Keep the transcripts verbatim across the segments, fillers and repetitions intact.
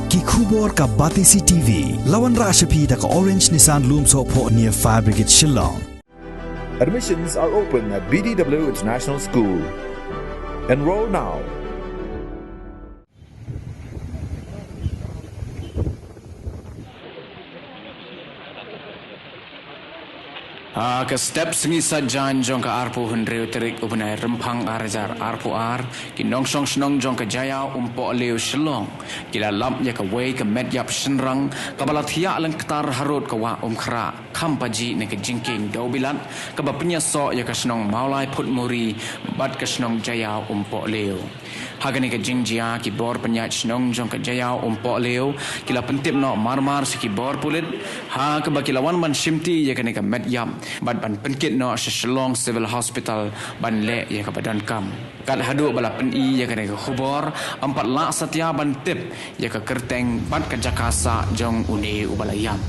Ki khubor ka Batesi T V. La wanrah sha phi da ka Orange Nissan Lumsohphoh near Fire Brigade Shillong. Admissions are open at B D W International School. Enroll now. Ha ka step sngi Saitjaiñ jong ka arphew hynriew tarik u bnai Rymphang ar hajar arphew ar, ki nongshong shnong jong ka Jaïaw Umpohliew Shillong ki la lap ïa kawei ka met ïap shynrang kaba la thiah lyngktar harud ka wah Umkhrah, kham pajih na ka jingkieng dewbilat kaba pynïasoh ïa ka shnong Mawlai Phutmuri bad ka shnong Jaïaw Umpohliew. Ha kane ka jingjia, ki bor pynïaid shnong jong ka Jaïaw Umpohliew ki la pyntip noh marmar sha ki bor pulit, ha kaba ki la wan ban shimti ïa kane ka met ïap bad ban pynkit noh sha Shillong Civil Hospital ban leh ïa kaba donkam. Kat haduh ba la pyni ïa kane ka khubor, ym pat lah satia ban tip ïa ka kyrteng bad ka jaka sah jong une uba la ïap.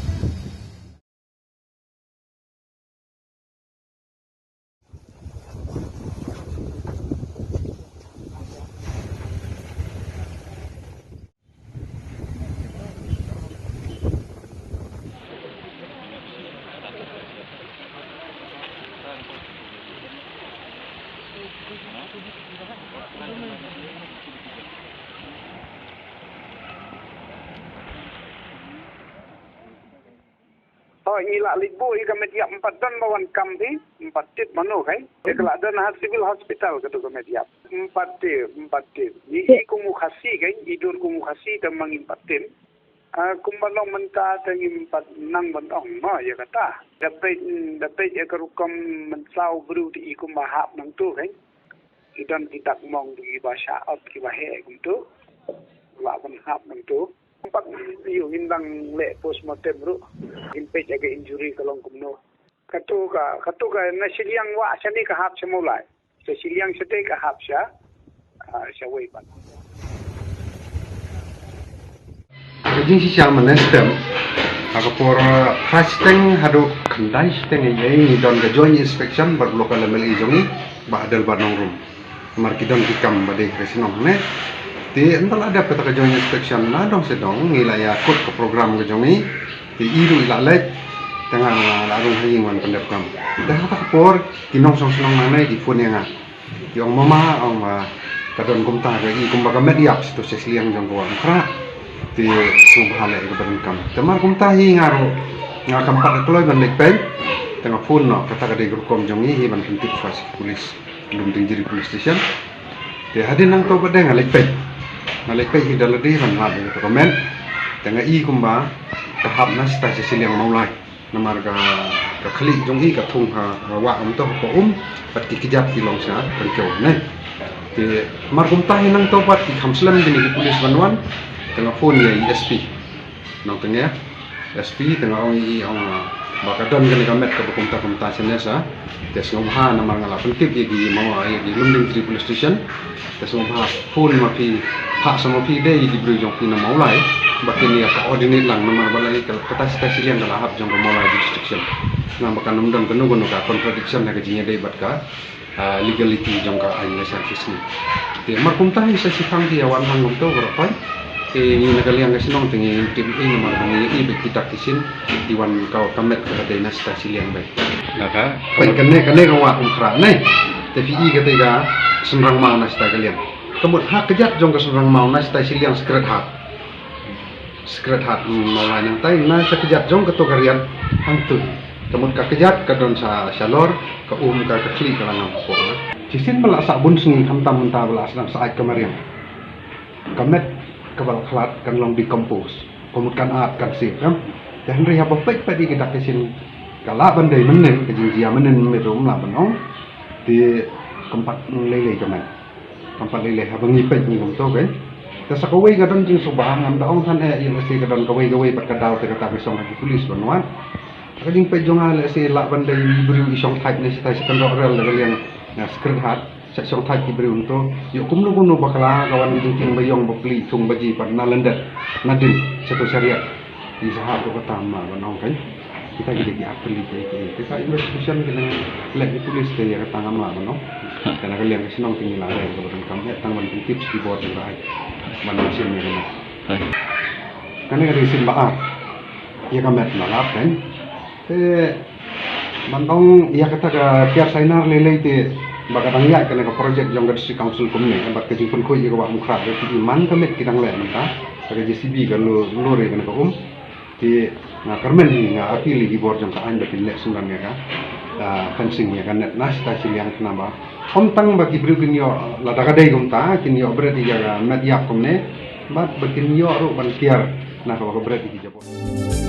Hooid, ngi la leit buh ïa ka met ïap, ym pat don ba wan kam phi, ym pat tip mano kai. Te ka la don ha Civil Hospital kato ka met ïap. Ym pat tip, ym pat tip. Ngi i kum u Khasi kai, i dur kum u Khasi te ma ngim pat tip. Ah, kumba long mynta te ngim pat nang ban ong mo ïa kata. Da peit, da peit ïa ka rukom mynsaw briew te i kumba hap nangto kai. Ki don ki dak mong kiba shah ot kiba heh kumto. Lah ban hap nangto. Pat ïoh ngin dang leh postmortem ruh. Ngin peit ïa ka injury ka long kumno. Kato ka, kato ka na shiliang wah shane ka hap sha Mawlai. Sha shiliang shate ka hap sha, ah, sha wei pat. Ka jingshisha mynne step, ha ka por, ah, phra shiteng haduh khyndai shiteng ïa ngi don ka joint inspection bad u local M L A jong ngi, Bah Adelbert Nongrum. Namar ki don ki kam ba dei ha ka shnong hangne. Te ynda la dep kata ka joint inspection la dong seh dong ngi la ïa kut ka program ka jong ngi. Te i ruh i la leit. Te nga la rung ha ïing wan pyndep kam. Te ha kata ka por ki nongshong shnong nangne ki phone ïa nga. Ki ong mama ong ba ka don kumta ka i kumba ka met ïap sha to sha shiliang jong ka wah Umkhrah. Te sngewbha leh kaba donkam. Te mar kumta hi nga ruh nga kam pat ka kloi ban leit peit. Te nga phone noh kata ka dei ka rukom jong ngi hi ban pyntip shuwa sha ki police. Lumdiengjri Police Station. Te hadien nangto pat de nga leit peit. Nga leit peit hi da lade ban lap ïa ka comment. Te nga i kumba ka hap na shatai sha shiliang Mawlai. Namar ka, ka khlieh jong i ka thung ha, ha wah kumto ha um. Bad ki kjat ki long sha pynkew ne. Te mar kumta hi nangto pat ki kham slem kine ki police ban wan. Te nga phone ïa i S P. Nongtyngia S P te nga ong i ong, ah, ba ka don kane ka met kaba kumta kumta shane sa. Te sngewbha namar nga la pyntip ïa ki Maw, ïa ki Lumdiengjri Police Station. Te sngewbha phone ma phi, phah sa ma phi dei ïa ki briew jong phi na Mawlai. Ba kin ïa coordinate lang namar ba la ïa ka, kata shatai shiliang ka la hap jong ka Mawlai jurisdiction. Namar ba kan ym don kano kano ka contradiction ha ka jingïadei bad ka ah, legality jong ka aiñ lashai shisngi. Te mar kumta hi sa shipang ki ïa wan hangto baroh khoit. Te ngi na ka liang ka shnong te ngi tip ei namar ba ngi ïohi ba ki dak ki shin ki wan ka, ka met ka dei na shatai shiliang bai. Na ka peit kane, kane ka wah Umkhrah ne. Te phi i kata ka shynrang maw na shatai ka liang. Ka mut ha kjat jong ka shynrang maw na shatai shiliang Sacred Heart. Sacred Heart Mawlai nangtai na sha kjat jong kato ka riat hangtu. Ka mut ka kjat ka don sha, shalor, ka um ka, ka khlieh ka la ngam hapoh. Shisien ba la sah bun sngi khamtam mynta ba la sdang sah ait ka mariang. Ka met kaba la khlad kan long decompose. Ka mut kan ap kan sep, em. Te hynrei haba peit peit ïa ki dak ki shin ka lah ban dei mynnin, ka jingjia mynnin mynmiet ruh ym lah ban ong. Te kam pat lei lei ka met. Kam pat lei lei haba ngi peit ngi kumto, okay. Te sa kawei ka don jingsngewbha, ngam da ong than eh ïa lehse ka don kawei kawei pat ka daw te kata ka shong ha ki police ban wad. Ka jingpeit jong nga lehse lah ban dei i briew i shong thait ne shatai sha kynroh rel da ka liang, na Sacred Heart, sa shong thait ki briew kumto. Ïoh kumno kumno bakla ka wan ka jingkieng ba ïong ba plie thung ba ji pat na lyndet na dien shato shariat. Ki sahab ruh kata ma ban ong kan. Kita ki dei ki appeal ki, ki, kita investigation ki dang leh ki police te ïa kata ngam lah ban ong. Te na ka liang ka shnong te ngi la rem ka ba donkam eh tang ban pyntip ki bor jong ka ai. Ban ong sien ïa kane. Kane ka dei sien ba ar ïa ka met na lap kan. Te ban ong ïa kata ka tiar sainar lei lei te ba ka dang ïaid kane ka project jong ka District Council kumne, bad ka jingpynkhuid ïa ka wah Umkhrah, ka ki man ka met ki dang leh mynta, ka JCB ka lur ïa kane ka um. Te nga kyrmen hi, nga appeal ïa ki bor jong ka aiñ ba kin leh synran ïa ka, ah, fencing ïa ka net na shata shiliang, khnang ba ym tang ba ki briew kin ïoh lada ka dei kumta, kin ïoh bret ïa ka met ïap kumne, bad ba kin ïoh ruh ban tiar na kaba ka bret ïa ki jabor.